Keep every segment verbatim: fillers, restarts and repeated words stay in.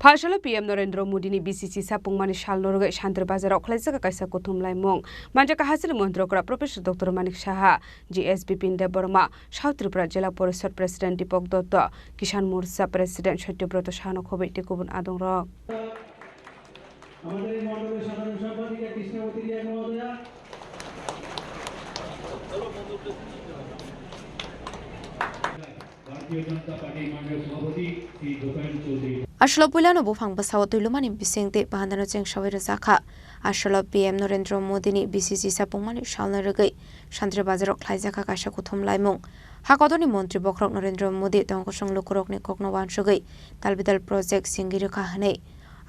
Phasalo P M Narendra Modi ni B C C sapungmani salno rwgwi Santri Bazar o khlaijak kaisa kuthum laimung. Manjak hasteni montri okra Professor Doctor Manik Saha, G S Bipin Debbarma, South Tripura Jila Porishad President Deepak Dutta, Kisan Morcha President Satyabrata Sahano khobwi tei kubun adongrok. আমাদের এই মণ্ডলের সাধারণ সম্পাদিকা কৃষ্ণাবতী রিয়া মহোদয়া। ভারতীয় জনতা পার্টির মাননীয় সভাপতি শ্রী গোপাল Chowdhury. Aswlo puilano buphang bwsao twi lumani bising tei bahandano chengsawi rwjakha. Aswlo P M Narendra Modi ni B C C sapungmani salno rwgwi Santri Bazar o khlaijakha kaisa kuthum laimung. Hakotorni montri bokhorok Narendra Modi tongkosong lukurokni kokno wansugwi talbidal project singwi rwkha hwnwi.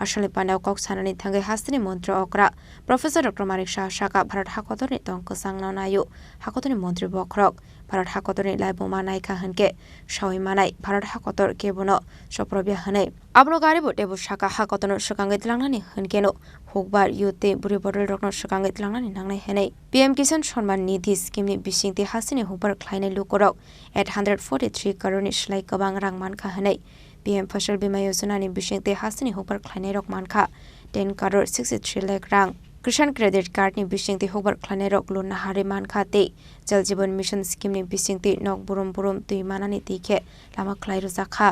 Aswlni pandao kok sanani thangwi hasteni montri okra Professor Doctor Manik Saha saka Bharat hakotorni tong kwchangno naio hakotorni montri bokhorok. Bharat hakotorni laibuma naikha hwnkhe sawi manai Bharat hakotor kebono soprobya hwnwi. Abono garibo teibo saka hakotorno swkangwi tlangnani hwnkeno hukbar youth tei bwrwi bodolrokno swkangwi tlangnani nangnai hwnwi. P M Kisan Samman Nidhi scheme ni bisingtwi hasteni hukbar khlainai lukurok eight hundred forty three crore ni slai kwbang rang mankha hwnwi. P M Fasal Bima Yojana ni bisingtwi hasteni hukbar khlainairok mankha ten crore sixty three lakh rang. Kisan Credit Card ni bisingtwi hukbar khlainairok loan naharwi mankha tei Jal Jeevan Mission scheme ni bisingtwi nok burum burum twi manani twi khe lama khlai rwjakha.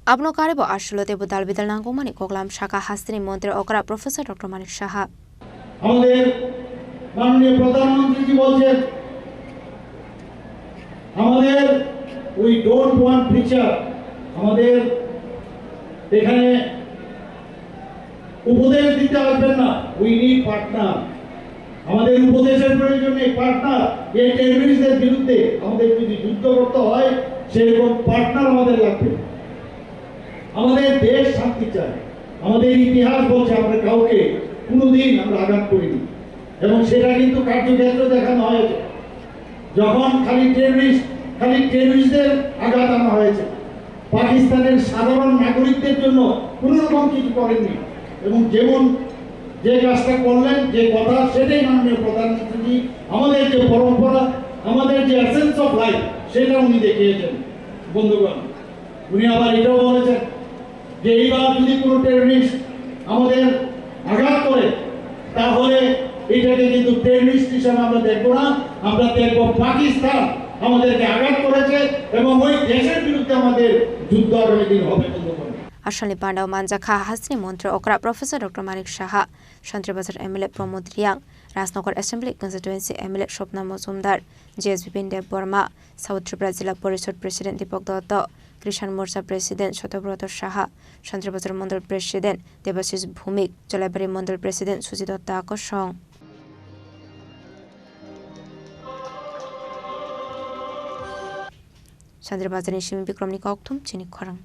Abono karibo aswlo teibo dal bidal nangkukmani koklam saka hasteni montri okra Professor Doctor Manik Saha. আমাদের মাননীয় প্রধানমন্ত্রীজি বলছেন, আমাদের we don't want preacher, আমাদের এখানে উপদেশ দিতে আসবেন না, we need partner। আমাদের উপদেশের প্রয়োজন নেই, পার্টনার। এই টেররিস্টদের বিরুদ্ধে আমাদের যদি যুদ্ধ করতে হয়, সেরকম পার্টনার আমাদের লাগবে। আমাদের দেশ শান্তি চায়। আমাদের ইতিহাস বলছে আমরা কাউকে কোনোদিন আমরা আঘাত করিনি, এবং সেটা কিন্তু কার্যক্ষেত্রে দেখানো হয়েছে। যখন খালি টেররিস্ট, খালি টেররিস্টদের আঘাত আনা হয়েছে, পাকিস্তানের সাধারণ নাগরিকদের জন্য কোনো রকম কিছু করেননি। এবং যেমন যে কাজটা করলেন, যে কথা, সেটাই মাননীয় প্রধানমন্ত্রীজি আমাদের যে পরম্পরা, আমাদের যে এসেন্স অফ লাইফ, সেটা উনি দেখিয়েছেন। বন্ধুগণ, উনি আবার এটাও বলেছেন যে এইবার যদি কোনো টেররিস্ট আমাদের আঘাত করে, তাহলে এটাকে কিন্তু টেররিস্ট হিসেবে আমরা দেখবো না, আমরা দেখবো পাকিস্তান আমাদেরকে আঘাত করেছে এবং ওই দেশের বিরুদ্ধে আমাদের যুদ্ধ আগামী দিন হবে, বন্ধুগণ। Aswlni pandao manjakha hasteni montri okra Professor Doctor Manik Saha, Santri Bazar M L A Pramod Reang, Rajnagar Assembly Constituency M L A Swapna Majumdar, G S Bipin Debbarma, South Tripura Jila Porishad President Deepak Dutta, Kisan Morcha President Satyabrata Saha, Santri Bazar Mondol President Debashish Bhumik, Jolaibari Mondol President Sujit Dutta kosong. Santri Bazarni simi Bikromni kokthum chini khorang.